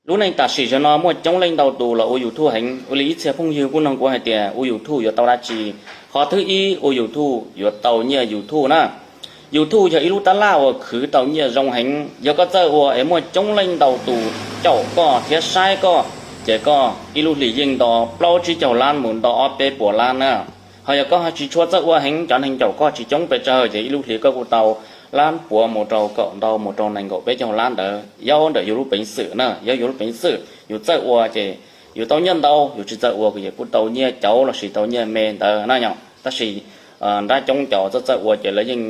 Lub neej tam sim no muaj coob leej ntau tus los ua YouTube heev. Ua li ib txhia phooj ywg kuj nug kuv hais tias ua YouTube yuav tau dab tsi. Qhov thib ib, ua YouTube yuav tau nyiaj YouTube na. YouTube yog ib lub tab laj uas khwv tau nyiaj zoo heev. Yog koj txawj ua es muaj coob leej ntau tus caum koj thiab saib koj, ces koj ib lub hlis yeej nto plaub tsib caug lab mus nto ob peb puas lab na. Ho yog koj tsis tshua txawj ua heev, cov neeg caum koj tsis coob pes tsawg, ces ib lub hlis koj kuj tau lab puav mus rau kaum ntau mus rau nees nkaum peb caug lab ntawd, yog ntawm yus lub peev xwm na, yog yus lub peev xwm yus txawj ua ces yus tau nyiaj ntau, yus tsis txawj ua ces kuj tau nyiaj cauv lossis tau nyiaj me ntawd na yom. Tab sis nrab coob cov txawj txawj ua ces lawv yeej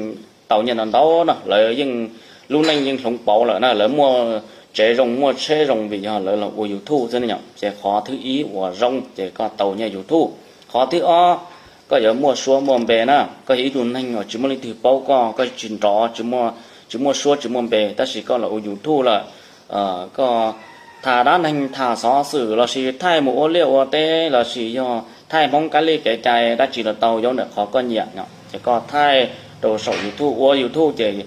tau nyiaj ntau ntau no, lawv yeej lub neej yeej hloov pauv lawm na, lawv muaj tsev zoo muaj tsheb zoo vim yog lawv los ua YouTube xwb ne yom. Ces qhov thib ib uas zoo ces koj tau nyiaj YouTube. Qhov thib ob, koj yuav muaj suab muaj npe na. Koj yog ib tug neeg uas tsis muaj leej twg paub koj, koj tsis nrov, tsis muaj suab tsis muaj npe, tab sis koj los ua YouTube lawm, koj tham dab neeg tham xov xwm lossis thaij mus ua liaj ua teb lossis yog thaij Hmoob kab li kev cai dab tsi los tau, yog ntawm qhov koj nyiam no ces koj thaij rau saum YouTube, ua YouTube ces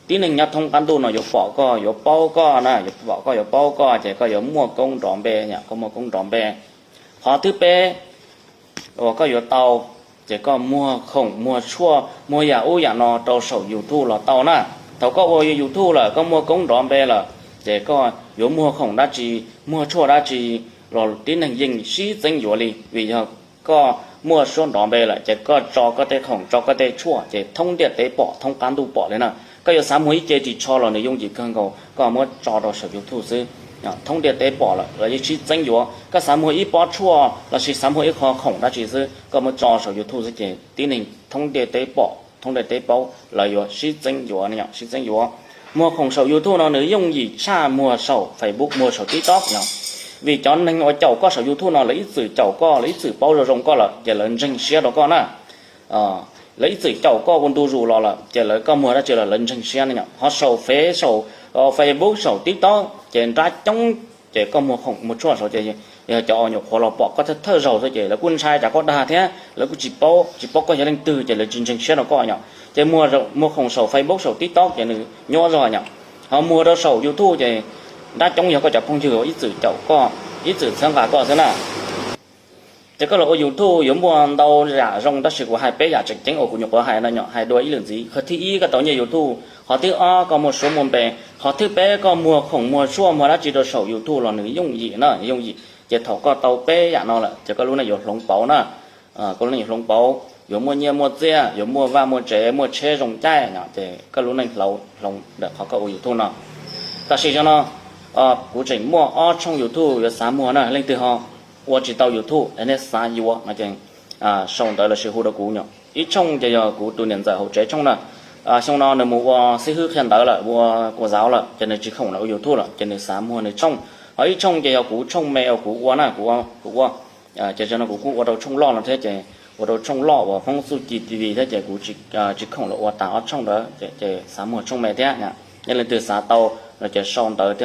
tib neeg nyob thoob qab ntuj no yuav pom koj yuav paub koj na, yuav pom koj yuav paub koj ces koj yuav muaj koob nrov npe, koj muaj koob nrov npe. Qhov thib peb uas koj yuav tau, ces koj muag khoom muag tshuaj muag yam ub yam no rau saum YouTube los tau na. Thaum koj ua YouTube lawm koj muaj koob nrov npe lawm, ces koj yuav muag khoom dab tsi, muag tshuaj dab tsi los tib neeg yeej sib txeeb yuav li, vim yog koj muaj suab nrov npe lawm ces koj tso koj tej khoom tso koj tej tshuaj ces thoob ntiaj teb pom thoob qab ntuj pom li na. Koj yuav xav muag ib ce ris tsho los nws yooj yim kawg nkaus, koj muab tso rau saum YouTube xwb, thoob ntiaj teb pom lawm los yeej sib txeeb yuav. Koj xav muag ib pob tshuaj lossis xav muag ib qho khoom dab tsi xwb, koj muab tso saum YouTube xwb ces tib neeg thoob ntiaj teb pom thoob ntiaj teb paub, lawv yuav sib txeeb yuav, sib txeeb yuav. Muag khoom saum YouTube no nws yooj yim tshaj muag saum Facebook muag saum TikTok no, vim cov neeg uas caum koj saum YouTube no lawv ib txwm caum koj, lawv ib txwm paub zoo zoo koj lawm ces lawv ntseeg siab rau koj na. Lawv ib txwm caum koj ua ntu zus los lawm ces lawv, koj muag dab tsi los lawv ntseeg siab ne yom. Ho saum Face, saum Facebook, saum TikTok ces nrab coob, ces koj muag khoom muag tshuaj saud ces yog cov uas nyuam qhuav los pom koj thawj thawj zaug xwb ces lawv kuj ntshai tsam koj dag thiab lawv kuj tsis paub, tsis paub koj yog leej twg ces lawv tsis ntseeg siab rau koj yom. Ces muag khoom saum Facebook saum TikTok ces nws nyuaj zog yom. Ho muag rau saum YouTube ces nrab coob yog koj cov phooj ywg ib txwm caum koj, ib txwm txhawb nqa koj xwb na. Ces koj los ua YouTube yuav muaj ntau yam zoo, tab sis kuv hais peb yam tseem ceeb uas kuv nyuam qhuav hais no yom, hais dua ib lwm ntxiv. Qhov thib ib, koj tau nyiaj YouTube. Qhov thib ob, koj muaj suab muaj npe. Qhov thib peb, koj muag khoom muag tshuaj muag dab tsi rau saum YouTube los nws yooj yim na, yooj yim. Ces thaum koj tau peb yam no lawm ces koj lub neej yuav hloov pauv na. Koj lub neej yuav hloov pauv, yuav muaj nyiaj muaj txiaj, yuav muaj vaj muaj tsev muaj tsheb zoo caij no, ces koj lub neej hloov ntawm qhov koj ua YouTube no. Tam sim no kuv tseem muaj ob tshooj YouTube yuav xav muag na, leej twg ho ua tsis tau YouTube es nej xav yuav no ces sau ntawv lossis hu rau kuv. Ib tshooj ces yog kuv tus niam ntxawm hauv tsev tshooj na. Xyoo no nws mus ua xib hwb qhia ntawv lawm, ua kua zauv lawm ces nws tsis khoom los ua YouTube lawm ces nws xav muag nws tshooj. Ho ib tshooj ces yog kuv tshooj me uas kuv ua na, kuv ua, ces no kuv kuj ua rau tshooj loj no thiab ces ua rau tshooj loj uas Hmoob Txuj Ci T V thiab ces kuv tsis khoom los ua tas ob tshooj ntawd ces xav muag tshooj me thiab. Yog leej twg xav tau no ces sau ntawv thiab